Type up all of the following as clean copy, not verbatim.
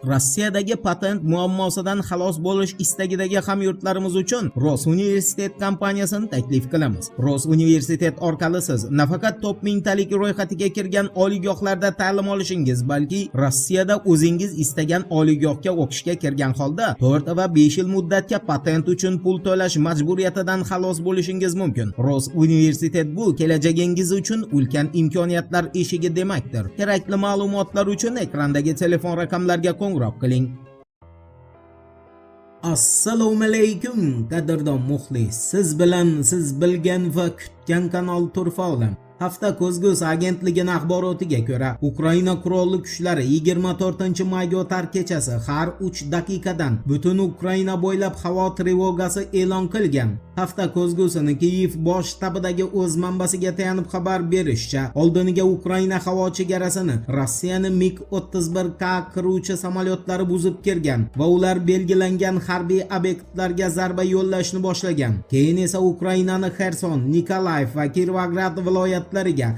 Rossiyadagi patent muammosidan xalos bo'lish istagidagi hamyurtlarimiz uchun Rosuniversitet kompaniyasini taklif qilamiz. Rosuniversitet orqali siz nafaqat top mingtalik ro'yxatiga kirgan oliygohlarda ta'lim olishingiz, balki Rossiyada o'zingiz istagan oliygohga o'qishga kirgan holda 4 va 5 yil muddatga patent uchun pul to'lash majburiyatidan xalos bo'lishingiz mumkin. Rosuniversitet bu kelajagingiz uchun ulkan imkoniyatlar eshigi demakdir. Kerakli ma'lumotlar uchun ekrandagi telefon raqamlariga qo'ng'iroq qiling. Assalomu alaykum, qadrdon muxlis. Siz bilan siz bilgan va kutgan kanal Turfa Olam. Hafta ko'zgusi agentligining axborotiga ko'ra, Ukraina qurolli kuchlari 24-mayga o'tar kechasi har 3 daqiqadan butun Ukraina bo'ylab havo trevogasi e'lon qilgan. Hafta ko'zgusini Kiyev bosh shtabidagi o'z manbasiga tayanib xabar berishicha, oldiniga Ukraina havo chegarasini Rossiyani MiG-31K qiruvchi samolyotlari buzib kirgan va ular belgilangan harbiy obyektlarga zarba yo'llashni boshlagan. Keyin esa Ukrainani Xerson, Nikolayev va Kirovograd viloyatlariga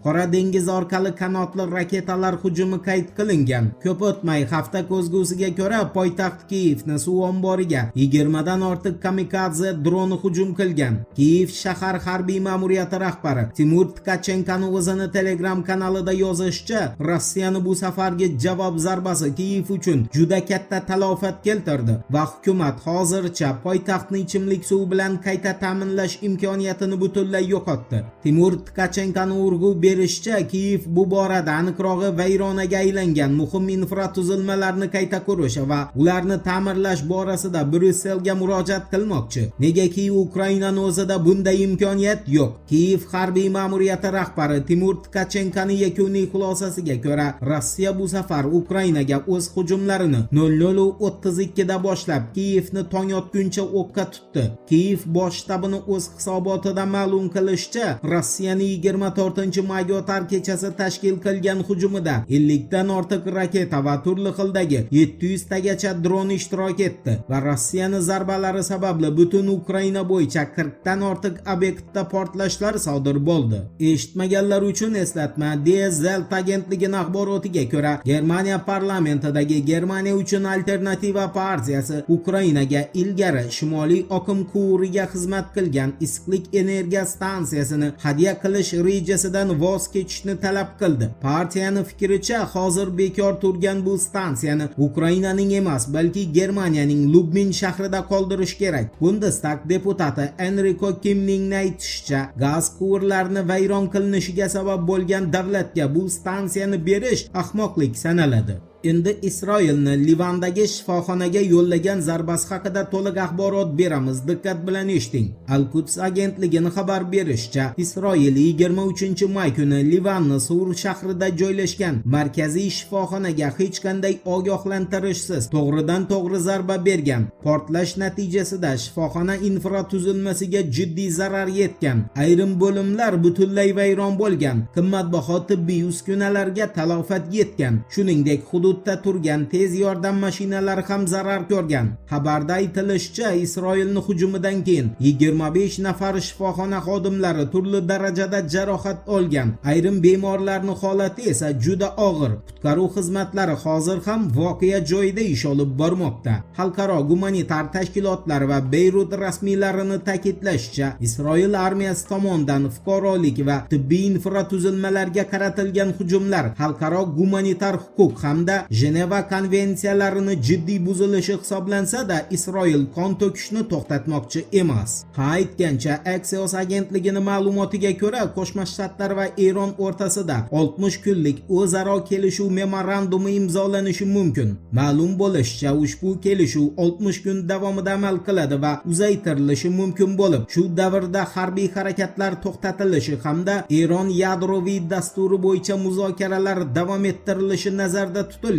Qora dengiz orqali qanotli raketalar hujumi qayd qilingan. Ko'p o'tmay, hafta ko'zgusiga ko'ra, poytaxt Kiyevni suv omboriga 20 dan ortiq kamikadze droni hujum qilgan. Kiyev shahar harbiy ma'muriyati rahbari Timur Tkachenkoni o'zini Telegram kanalida yozishicha, Rossiyani bu safargi javob zarbasi Kiyev uchun juda katta talofat keltirdi va hukumat hozircha poytaxtni ichimlik suvi bilan qayta ta'minlash imkoniyatini butunlay yo'qotdi. Timur Tkachenkoni urg'u berishicha, Kiyev bu borada, aniqrog'i, vayronaga aylangan muhim infratuzilmalarni qayta qurish va ularni ta'mirlash borasida Bryusselga murojaat qilmoqchi. Negaki Ukrainani o'zida bunday imkoniyat yo'q. Kiyev harbiy ma'muriyati rahbari Timur Tkachenkoni yakuniy xulosasiga ko'ra, Rossiya bu safar Ukrainaga o'z hujumlarini 00:32 da boshlab, Kiyevni tong otguncha o'qqa tutdi. Kiyev bosh shtabini o'z hisobotida ma'lum qilishicha, Rossiyani 24-mayga o'tar kechasi tashkil qilgan hujumida 50 dan ortiq raketa va turli xildagi 700 tagacha dron ishtirok etdi va Rossiyani zarbalari sababli butun Ukraina bo'yicha 40 dan ortiq obyektda portlashlar sodir bo'ldi. Eshitmaganlar uchun eslatma: Die Welt agentligining axborotiga ko'ra, Germaniya parlamentidagi Germaniya uchun alternativa partiyasi Ukrainaga ilgari Shimoliy oqim quvuriga xizmat qilgan issiqlik energiya stansiyasini hadya qilish rejasidan voz kechishni talab qildi. Partiyani fikricha, hozir bekor turgan bu stansiyani Ukrainaning emas, balki Germaniyaning Lubmin shahrida qoldirish kerak. Bundestag deputati Enriko Kimning aytishicha, gaz quvurlarini vayron qilinishiga sabab bo'lgan davlatga bu stansiyani berish ahmoqlik sanaladi. Endi Isroilni Livandagi shifoxonaga yo'llagan zarbasi haqida to'liq axborot beramiz. Diqqat bilan eshiting. Al-Quds agentligining xabar berishicha, Isroil 23-may kuni Livanni Sur shahrida joylashgan markaziy shifoxonaga hech qanday ogohlantirishsiz to'g'ridan to'g'ri zarba bergan. Portlash natijasida shifoxona infratuzilmasiga jiddiy zarar yetgan. Ayrim bo'limlar butunlay vayron bo'lgan. Qimmatbaho tibbiy uskunalarga talofat yetgan. Shuningdek, hududda turgan tez yordam mashinalari ham zarar ko'rgan. Xabarda aytilishicha, Isroilni hujumidan keyin 25 nafar shifoxona xodimlari turli darajada jarohat olgan. Ayrim bemorlarning holati esa juda og'ir. Qutqaruv xizmatlari hozir ham voqea joyida ish olib bormoqda. Xalqaro gumanitar tashkilotlar va Beyrut rasmiylarini ta'kidlashicha, Isroil armiyasi tomonidan fuqarolik va tibbiy infratuzilmalarga qaratilgan hujumlar xalqaro gumanitar huquq hamda Jeneva konvensiyalarini jiddiy buzilishi hisoblansa-da, Isroil qon to'kishni to'xtatmoqchi emas. Ha, aytgancha, Axios agentligining ma'lumotiga ko'ra, Qo'shma Shtatlar va Eron o'rtasida 60 kunlik o'zaro kelishuv memorandumi imzolanishi mumkin. Ma'lum bo'lishicha, ushbu kelishuv 60 kun davomida amal qiladi va uzaytirilishi mumkin bo'lib, shu davrda harbiy harakatlar to'xtatilishi hamda Eron yadroviy dasturi bo'yicha muzokaralar davom ettirilishi nazarda tutilgan.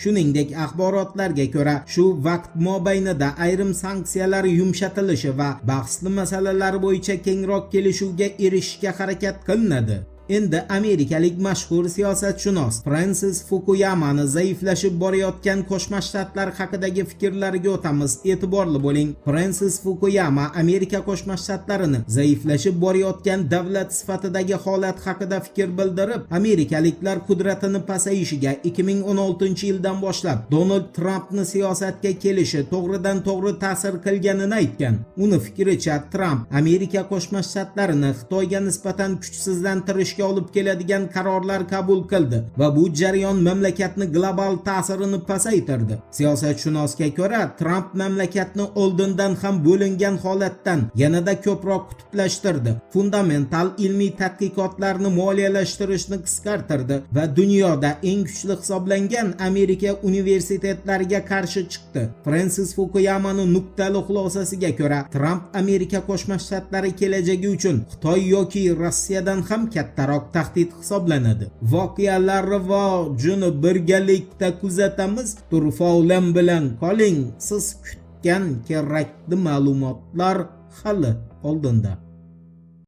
Shuningdek, axborotlarga ko'ra, shu vaqt mobaynida ayrim sanksiyalar yumshatilishi va bahsli masalalar bo'yicha kengroq kelishuvga erishishga harakat qilinadi. Endi amerikalik mashhur siyosatshunos Frensis Fukuyamani zaiflashib borayotgan Qo'shma Shtatlar haqidagi fikrlariga o'tamiz. E'tiborli bo'ling. Frensis Fukuyama Amerika Qo'shma Shtatlarini zaiflashib borayotgan davlat sifatidagi holat haqida fikr bildirib, amerikaliklar qudratini pasayishiga 2016-yildan boshlab Donald Trampni siyosatga kelishi to'g'ridan to'g'ri ta'sir qilganini aytgan. Uni fikricha, Tramp Amerika Qo'shma Shtatlarini Xitoyga nisbatan kuchsizlantirishga olib keladigan qarorlar qabul qildi va bu jarayon mamlakatni global ta'sirini pasaytirdi. Siyosatshunosga ko'ra, Tramp mamlakatni oldindan ham bo'lingan holatdan yanada ko'proq qutblashtirdi, fundamental ilmiy tadqiqotlarni moliyalashtirishni qisqartirdi va dunyoda eng kuchli hisoblangan Amerika universitetlariga qarshi chiqdi. Frensis Fukuyamani nuqtali xulosasiga ko'ra, Tramp Amerika Qo'shma Shtatlari kelajagi uchun Xitoy yoki Rossiyadan ham kattaroq tahdid hisoblanadi. Voqealar rivojini birgalikda kuzatamiz. Turfa olam bilan qoling. Siz kutgan kerakli ma'lumotlar hali oldinda.